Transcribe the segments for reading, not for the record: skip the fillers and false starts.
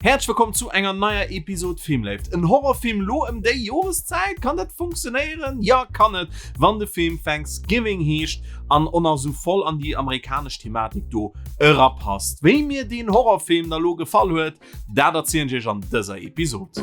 Häerzlech wëllkomm zu enger neier Episode Filmléift. En Horrorfilm lo ëm déi Joreszäit? Kann dat funktionéieren? Jo, kann et, wann de Film Thanksgiving heescht an och nach esou voll an déi amerikanesch Thematik do erapasst. Wéi mir deen Horrorfilm da lo gefall huet, dat erzielen ech iech an dëser Episode.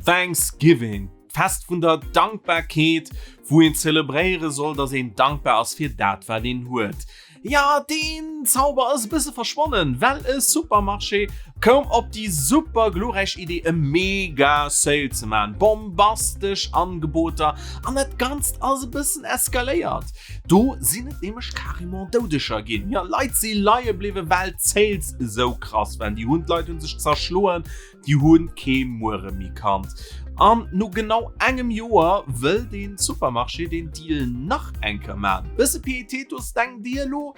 Thanksgiving. D'Fest vun der Dankbarkeet, wou een zelebréiere soll, dass een dankbar ass fir dat, wat een huet. Jo, deen Zauber ass e bësse verschwonnen, well e Supermarché koum op déi super glorräich Idee, e mega Sale ze maachen. Bombastesch Angeboter an dat Ganzt ass e bëssen eskaléiert. Do sinn et nämlech carrément Doudeger ginn. Jo, Leit si leie bliwwen, well d'Sales esou krass waren. Déi hunn, d'Leit hu sech zerschloen, Déi hunn kee Muere méi kannt. An no genau engem Joer wëll den Supermarché den Deal nach eng Kéier man. Bësse Pietätos denkt dir elo?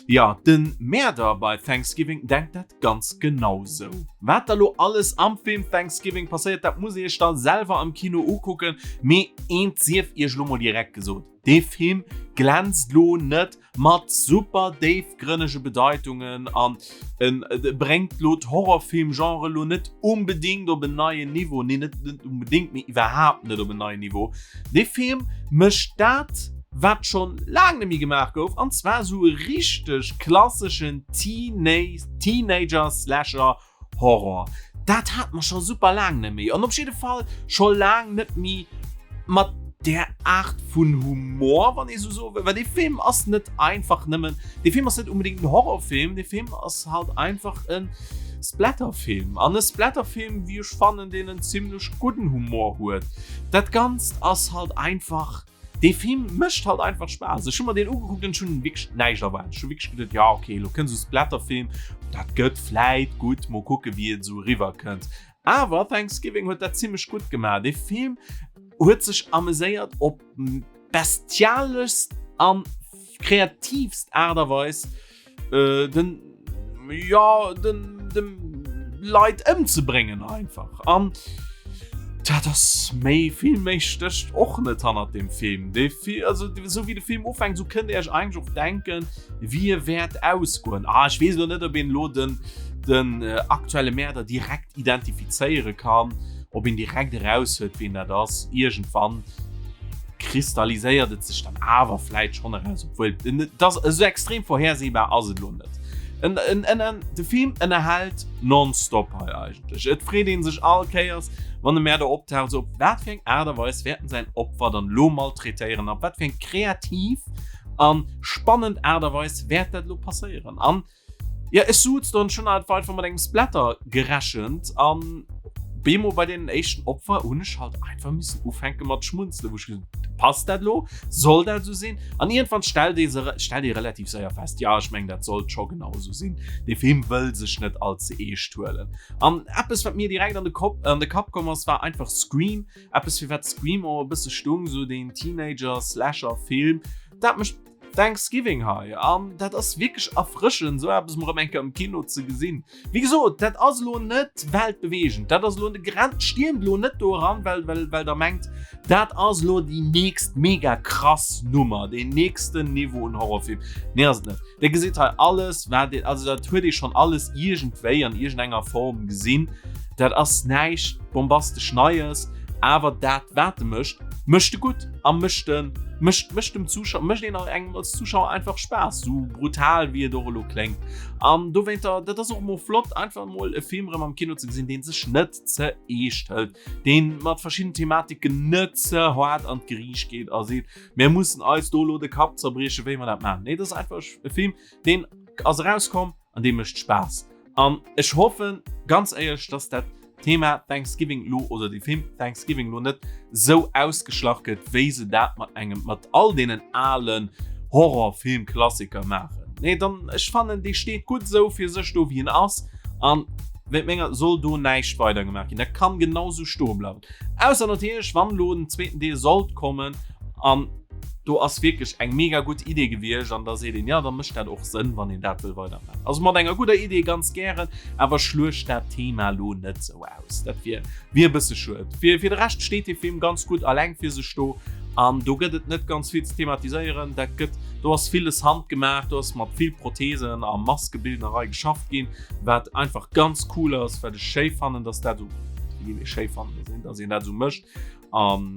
Jo, den Mäerder bei Thanksgiving denkt dat ganz genau sou. Wat da lo alles am Film Thanksgiving passéiert, dat musst dir iech da selwer am Kino ukucken. Mee eent sief iech lo mol direkt gesot, Dee Film glänzt lo net mat super déifgrënnege Bedeitungen an en bréngt lo d'Horrorfilm-Genre lo net onbedéngt op en neien Niveau, nee net net onbedéngt, mee iwwerhaapt net op en neien Niveau. Dee Film mécht dat, wat schonn laang net méi gemaach gouf, an zwar esou e richteg klasseschen Teenager-Slasher Horror. Dat hat mer scho super laang net méi. An op jidde Fall scho laang net méi mat där Aart vun Humor, wann ee sou soe wëll. Well dee Film ass net einfach nëmmen, dee Film ass net unbedéngt en Horrorfilm, dee Film ass halt einfach e Splatterfilm. An e Splatterfilm, wéi ech fannen, deen en zimlech gudden Humor huet. Dat Ganzt ass halt einfach. Dee Film mécht halt einfach Spaass. Ech hu mer deen ugekuckt an ech hunn wierklech näischt erwaart. Ech hu wierklech geduet, ja okay, elo kënnt esou e Splatterfilm, dat gëtt vläit gutt, mol kucke wéi et esou eriwwer kënnt. Awer Thanksgiving huet dat zimmlech gutt gemaach. Dee Film huet sech ameséiert op bestialeschst an kreativst Aart a Weis. äh, den ja den dem Leit ëmzebréngen einfach an dat ass méi vill méi stécht och net hannert dem Film. De Fi also sou wéi de Film ufänkt, sou kënnt Dir iech eigentlech och denken, wéi e wäert ausgoen. Ah, ech weess elo net, ob een elo den den äh, aktuelle Mäerder direkt identifizéiere kann, ob een direkt eraushuet, wien dat ass. Iergendwann kristalliséiert et sech dann awer vläit schonn eraus, obwuel dat esou extrem vorhersehbar ass et elo net. En, en, en, en, de Film ënnerhält nonstop hei eigentlech. Et freet een sech all Kéiers, wann e Mäerder optaucht, esou op wat fir eng Aart a Weis wäert en säin Opfer dann elo maltraitéieren, op wat fir eng kreativ a spannend Aart a Weis wäert dat elo passéieren. An Jo ech souz do, ech hunn einfach mat engem Splatter gerechent an bemol bei deenen éischten Opfer hunn ech halt einfach missen ufänke mat schmunzelen, wou ech gesot hunn, passt dat lo? Soll dat esou sinn? An iergendwann stellt ee se stellt ee relativ séier fest, ja ech mengen dat sollt scho genau esou sinn. Dee Film wëll sech net all ze eescht huelen. An eppes wat mir direkt an de Kopp an de Kapp komm ass, war einfach Scream, eppes fir wat Scream och e bësse stung, esou deen Teenager Slasher Film, dat mécht Thanksgiving hei an dat ass wierklech erfrëschend esou eppes mol erëm eng Kéier am Kino ze gesinn. Wéi gesot, dat ass elo net weltbeweegend, dat ass elo de Grent stiermt elo net do eran, well well well der mengt, dat ass elo déi nächst mega krass Nummer, deen nächsten Niveau un Horrorfilm. Nee ass et net. Dir gesitt hei alles wat een, also dat huet ee schonn alles iergendwéi an iergendenger Form gesinn. Dat ass näischt bombastesch Neies, awer dat wat e mécht, mécht e gutt a mécht e mécht mécht dem Zuschauer mécht een engem als Zuschauer einfach Spaass, sou brutal wéi et och elo kléngt. An dowéinter, dat ass och emol flott einfach emol e Film erëm am Kino ze gesinn, dee sech net ze eescht hëlt, dee mat verschidden Thematiken net ze haart an d'Geriicht geet a seet, mir mussen eis do elo de Kapp zerbriechen, wéi mer dat maachen. Nee, dat ass einfach e Film, deen ass erauskomm an dee mécht Spaass. An ech hoffen ganz éierlech, dass dat Thema Thanksgiving lo oder de Film Thanksgiving lo net sou ausgeschlacht gëtt, wéi se dat mat engem mat all deenen alen Horrorfilmklassiker maachen. Nee, dann ech fannen dee steet gutt esou fir sech do wéi en ass an wéint menger soll do näischt weider gemaach ginn. Dat kann genau sou stoe bleiwen. Ausser natierlech wann elo en zweeten Deel sollt kommen an do ass wierklech eng mega gutt Idee gewiescht an da seet een, jo da mécht dat och Sënn wann een dat wëll weidermaachen. Also mat enger gudder Idee ganz gären, awer schluecht dat Thema elo net sou aus. Dat wier wier e bësse schued. Fir fir de Rescht steet dee Film ganz gutt alleng fir sech do. An do gëtt et net ganz vill ze thematiséieren. Dat gëtt, do ass villes handgemaach, do ass mat vill Prothesen a Maskebildnerei geschafft ginn, wat einfach ganz cool ass, wat ech schéi fannen, dass dat esou, schéi fannen, dass een dat esou mécht. An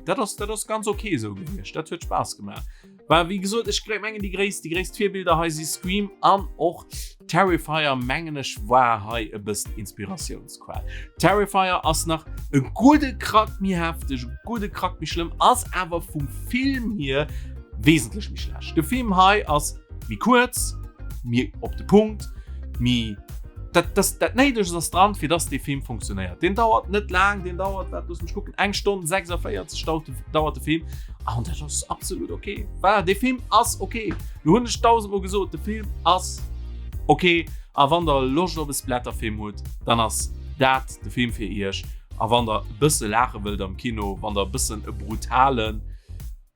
dat ass, dat ass ganz ok esou gewiescht. Dat huet Spaass gemaach. Well wéi gesot, ech mengen déi gréisst, déi gréisst Virbilder hei si Scream an och Terrifier mengen ech war hei e bëssen Inspiratiounsquell. Terrifier ass nach e gudde Krack méi hefteg, e gudde Krack méi schlëmm, ass awer vum Film hier wesentlech méi schlecht. De Film hei ass méi kuerz, méi op de Punkt, méi dat, dat, dat Néidegst ass dran, fir dass dee Film funktionéiert. Deen dauert net laang, deen dauert, wat, looss mech kucken, eng Stonn 46 dauert, dauert de Film. An dat ass absolut ok. Voilà, dee Film ass ok. Lo hunn ech dausendmol gesot, de Film ass ok. A wann der Loscht op e Splatterfilm hutt, dann ass dat de Film fir iech. A wann der e bësse laache wëllt am Kino, wann der e bëssen e brutalen,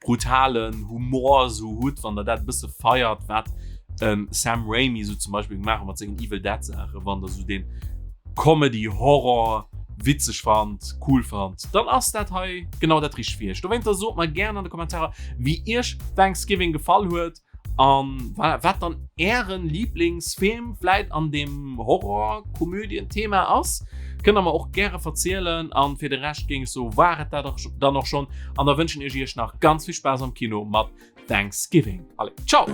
brutalen Humor esou hutt, wann der dat e bësse feiert, wat e Sam Raimi esou zum Beispill gemaach huet mat sengen Evil Dead Saachen, wann der esou deen Comedy, Horror witzeg fannt, cool fannt, dann ass dat hei genau dat richtegt fir iech. Dowéinter sot mer gären an de Kommentarer, wéi iech Thanksgiving gefall huet an wat dann ären Lieblingsfilm vläit an deem Horror-Komödien-Thema ass. Kënnt der mer och gäre verzielen. An fir de Rescht géing ech soen, war et dat dann och schonn an da wënschen ech iech nach ganz vill Spaass am Kino mat Thanksgiving. Allez, ciao!